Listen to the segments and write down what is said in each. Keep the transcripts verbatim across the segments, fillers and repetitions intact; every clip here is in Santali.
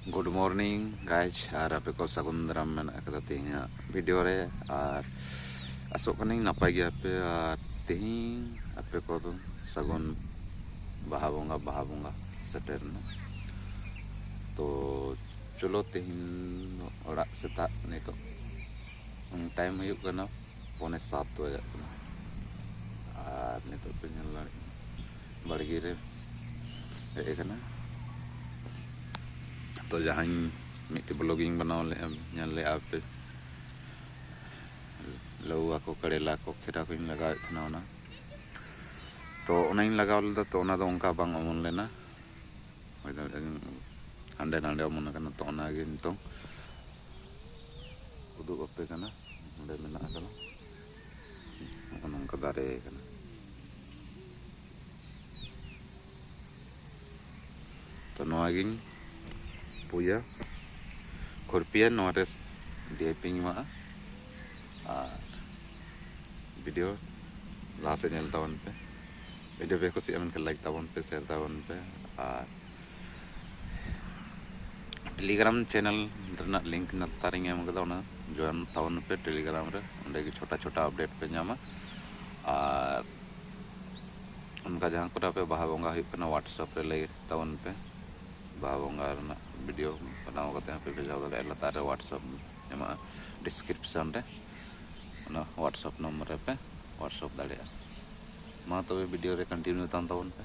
Good morning guys, ᱟᱨ ᱟᱯᱮ ᱠᱚ ᱥᱟᱹᱜᱩᱱ ᱫᱟᱨᱟᱢ ᱢᱮᱱᱟᱜ ᱟᱠᱟᱫᱟ ᱛᱮᱦᱮᱧᱟᱜ ᱵᱷᱤᱰᱤᱭᱳ ᱨᱮ᱾ ᱟᱨ ᱟᱥᱚᱜ ᱠᱟᱹᱱᱟᱹᱧ ᱱᱟᱯᱟᱭ ᱜᱮᱭᱟᱯᱮ, ᱟᱨ ᱛᱮᱦᱮᱧ ᱟᱯᱮ ᱠᱚᱫᱚ ᱥᱟᱹᱜᱩᱱ ᱵᱟᱦᱟ ᱵᱚᱸᱜᱟ, ᱵᱟᱦᱟ ᱵᱚᱸᱜᱟ ᱥᱮᱴᱮᱨ ᱮᱱᱟ᱾ ᱛᱚ ᱪᱚᱞᱚ, ᱛᱮᱦᱮᱧ ᱚᱲᱟᱜ ᱥᱮᱛᱟᱜ ᱱᱤᱛᱚᱜ ᱴᱟᱭᱤᱢ ᱦᱩᱭᱩᱜ ᱠᱟᱱᱟ ᱯᱚᱱᱮ ᱥᱟᱛ ᱵᱟᱡᱟᱜ ᱠᱟᱱᱟ᱾ ᱟᱨ ᱱᱤᱛᱚᱜ ᱯᱮ ᱧᱮᱞ ᱫᱟᱲᱮᱭᱟᱜ ᱠᱟᱱᱟ ᱵᱟᱲᱜᱮ ᱨᱮ ᱦᱮᱡ ᱟᱠᱟᱱᱟ᱾ ᱛᱚ ᱡᱟᱦᱟᱸᱧ ᱢᱤᱫᱴᱮᱡ ᱵᱞᱚᱜᱤᱧ ᱵᱮᱱᱟᱣ ᱞᱮᱫᱼᱟ, ᱧᱮᱞ ᱞᱮᱫᱼᱟ ᱯᱮ, ᱞᱟᱹᱣᱟ ᱠᱚ, ᱠᱟᱲᱮᱞᱟ ᱠᱚ, ᱠᱷᱮᱨᱟ ᱠᱚᱧ ᱞᱟᱜᱟᱣᱮᱫ ᱛᱟᱦᱮᱱᱟ ᱚᱱᱟ᱾ ᱛᱚ ᱚᱱᱟᱧ ᱞᱟᱜᱟᱣ ᱞᱮᱫᱟ, ᱛᱚ ᱚᱱᱟ ᱫᱚ ᱚᱱᱠᱟ ᱵᱟᱝ ᱚᱢᱚᱱ ᱞᱮᱱᱟ, ᱦᱩᱭ ᱫᱟᱲᱮᱭᱟᱜᱼᱟ ᱦᱟᱸᱰᱮ ᱱᱟᱰᱮ ᱚᱢᱚᱱ ᱟᱠᱟᱱᱟ᱾ ᱛᱚ ᱚᱱᱟᱜᱮ ᱱᱤᱛᱚᱝ ᱩᱫᱩᱜ ᱟᱯᱮ ᱠᱟᱱᱟ, ᱚᱸᱰᱮ ᱢᱮᱱᱟᱜ ᱟᱠᱟᱫᱟ, ᱱᱚᱜᱼᱚ ᱱᱚᱝᱠᱟ ᱫᱟᱨᱮ ᱠᱟᱱᱟ᱾ ᱛᱚ ᱱᱚᱣᱟᱜᱤᱧ ᱯᱩᱭᱟ, ᱠᱷᱩᱨᱯᱤᱭᱟ, ᱱᱚᱣᱟᱨᱮ ᱰᱤ ᱮ ᱯᱤᱧ ᱮᱢᱟᱜᱼᱟ᱾ ᱟᱨ ᱵᱷᱤᱰᱤᱭᱳ ᱞᱟᱦᱟ ᱥᱮᱫ ᱧᱮᱞ ᱛᱟᱵᱚᱱ ᱯᱮ᱾ ᱵᱷᱤᱰᱤᱭᱳ ᱯᱮ ᱠᱩᱥᱤᱭᱟᱜᱼᱟ ᱢᱮᱱᱠᱷᱟᱱ ᱞᱟᱭᱤᱠ ᱛᱟᱵᱚᱱ ᱯᱮ, ᱥᱮᱭᱟᱨ ᱛᱟᱵᱚᱱ ᱯᱮ᱾ ᱟᱨ ᱴᱮᱞᱤᱜᱨᱟᱢ ᱪᱮᱱᱮᱞ ᱨᱮᱱᱟᱜ ᱞᱤᱝᱠ ᱞᱟᱛᱟᱨ ᱨᱤᱧ ᱮᱢ ᱠᱟᱫᱟ, ᱚᱱᱟ ᱡᱚᱭᱮᱱ ᱛᱟᱵᱚᱱ ᱯᱮ ᱴᱮᱞᱤᱜᱨᱟᱢ ᱨᱮ, ᱚᱸᱰᱮ ᱜᱮ ᱪᱷᱳᱴᱟ ᱪᱷᱳᱴᱟ ᱟᱯᱰᱮᱴ ᱯᱮ ᱧᱟᱢᱟ᱾ ᱟᱨ ᱚᱱᱠᱟ ᱡᱟᱦᱟᱸ ᱠᱚᱨᱮ ᱟᱯᱮ ᱵᱟᱦᱟ ᱵᱚᱸᱜᱟ ᱦᱩᱭᱩᱜ ᱠᱟᱱᱟ, WhatsApp ᱨᱮ ᱞᱟᱹᱭ ᱛᱟᱵᱚᱱ ᱯᱮ᱾ ᱵᱟᱦᱟ ᱵᱚᱸᱜᱟ ᱨᱮᱱᱟᱜ ᱵᱷᱤᱰᱤᱭᱳ ᱵᱮᱱᱟᱣ ᱠᱟᱛᱮ ᱦᱚᱸᱯᱮ ᱵᱷᱮᱡᱟ ᱫᱟᱲᱮᱭᱟᱜᱼᱟ᱾ ᱞᱟᱛᱟᱨ ᱨᱮ WhatsApp ᱧᱟᱢᱚᱜᱼᱟ ᱰᱤᱥᱠᱨᱤᱯᱥᱚᱱ ᱨᱮ, ᱚᱱᱟ WhatsApp ᱱᱚᱢᱵᱚᱨ ᱨᱮᱯᱮ WhatsApp ᱫᱟᱲᱮᱭᱟᱜᱼᱟ᱾ ᱢᱟ ᱛᱚᱵᱮ ᱵᱷᱤᱰᱤᱭᱳ ᱨᱮ ᱠᱚᱱᱴᱤᱱᱤᱭᱩ ᱛᱟᱦᱮᱱ ᱛᱟᱵᱚᱱ ᱯᱮ᱾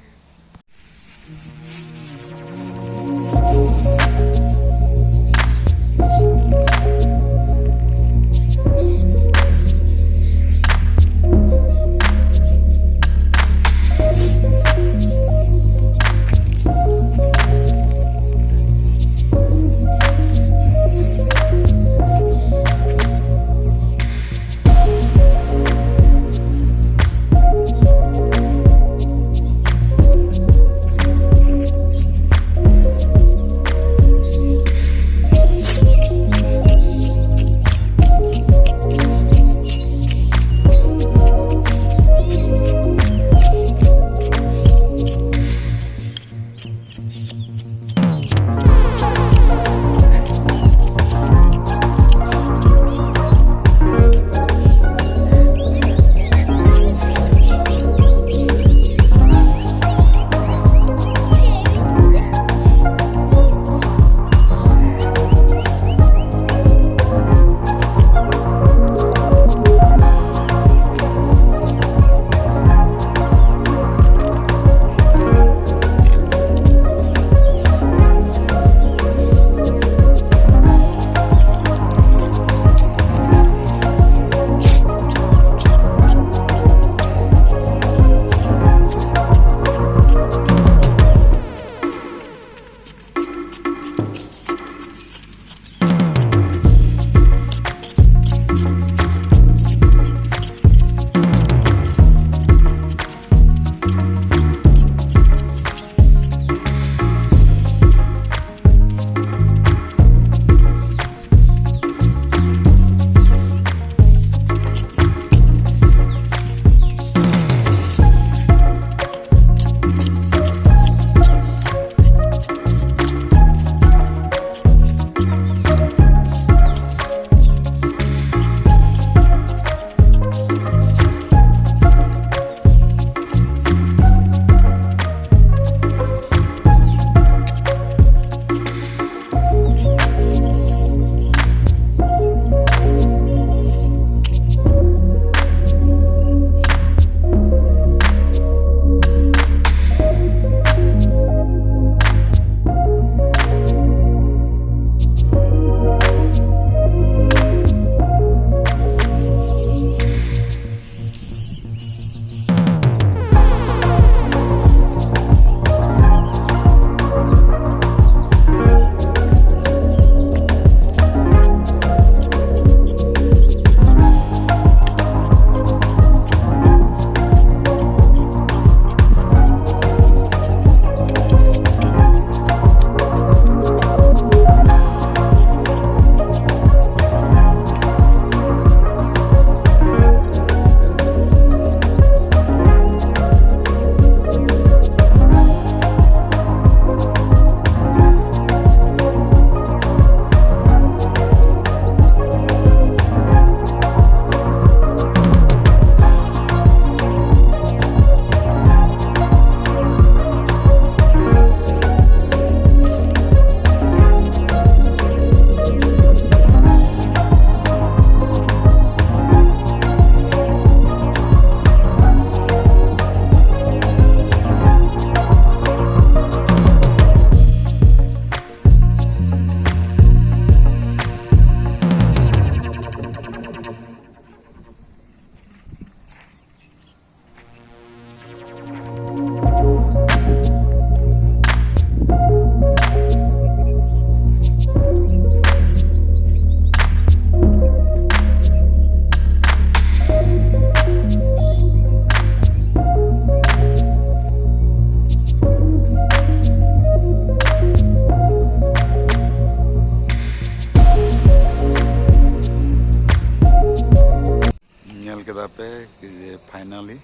ᱯᱮ ᱡᱮ finally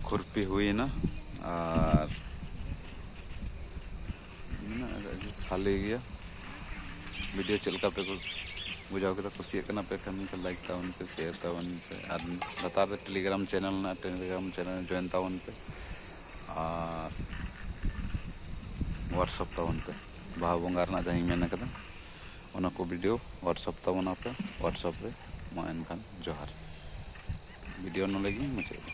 ᱠᱷᱩᱨᱯᱤ ᱦᱩᱭᱮᱱᱟ ᱟᱨ ᱢᱮᱱᱟᱜ ᱟᱠᱟᱫ ᱜᱮ, ᱠᱷᱟᱹᱞᱤ ᱜᱮᱭᱟ᱾ ᱵᱷᱤᱰᱤᱭᱳ ᱪᱮᱫ ᱞᱮᱠᱟ ᱯᱮ ᱠᱩ-, ᱵᱩᱡᱷᱟᱹᱣ ᱠᱮᱫᱟ? ᱠᱩᱥᱤᱭᱟᱜ ᱠᱟᱱᱟ ᱯᱮ ᱠᱷᱟᱱ ᱯᱮ ᱞᱟᱭᱤᱠ ᱛᱟᱵᱚᱱ ᱯᱮ, ᱥᱮᱭᱟᱨ ᱛᱟᱵᱚᱱ ᱯᱮ, ᱟᱨ ᱞᱟᱛᱟᱨ ᱨᱮ ᱴᱮᱞᱤᱜᱨᱟᱢ ᱪᱮᱱᱮᱞ ᱢᱮᱱᱟᱜᱼᱟ, ᱴᱮᱞᱤᱜᱨᱟᱢ ᱪᱮᱱᱮᱞ ᱡᱚᱭᱮᱱ ᱛᱟᱵᱚᱱ ᱯᱮ ᱟᱨ ᱦᱳᱣᱟᱴᱥᱮᱯ ᱛᱟᱵᱚᱱ ᱯᱮ᱾ ᱵᱟᱦᱟ ᱵᱚᱸᱜᱟ ᱨᱮᱱᱟᱜ ᱡᱟᱦᱟᱸᱧ ᱢᱮᱱ ᱠᱟᱫᱟ, ᱚᱱᱟ ᱠᱚ ᱵᱷᱤᱰᱤᱭᱳ ᱦᱳᱣᱟᱴᱥᱮᱯ ᱛᱟᱵᱚᱱᱟ ᱯᱮ, ᱦᱳᱣᱟᱴᱥᱮᱯ ᱨᱮ᱾ ᱢᱟ ᱮᱱᱠᱷᱟᱱ ᱡᱚᱦᱟᱨ, ᱵᱷᱤᱰᱤᱭᱳ ᱱᱚᱰᱮ ᱜᱤᱧ ᱢᱩᱪᱟᱹᱫ ᱮᱫᱟ᱾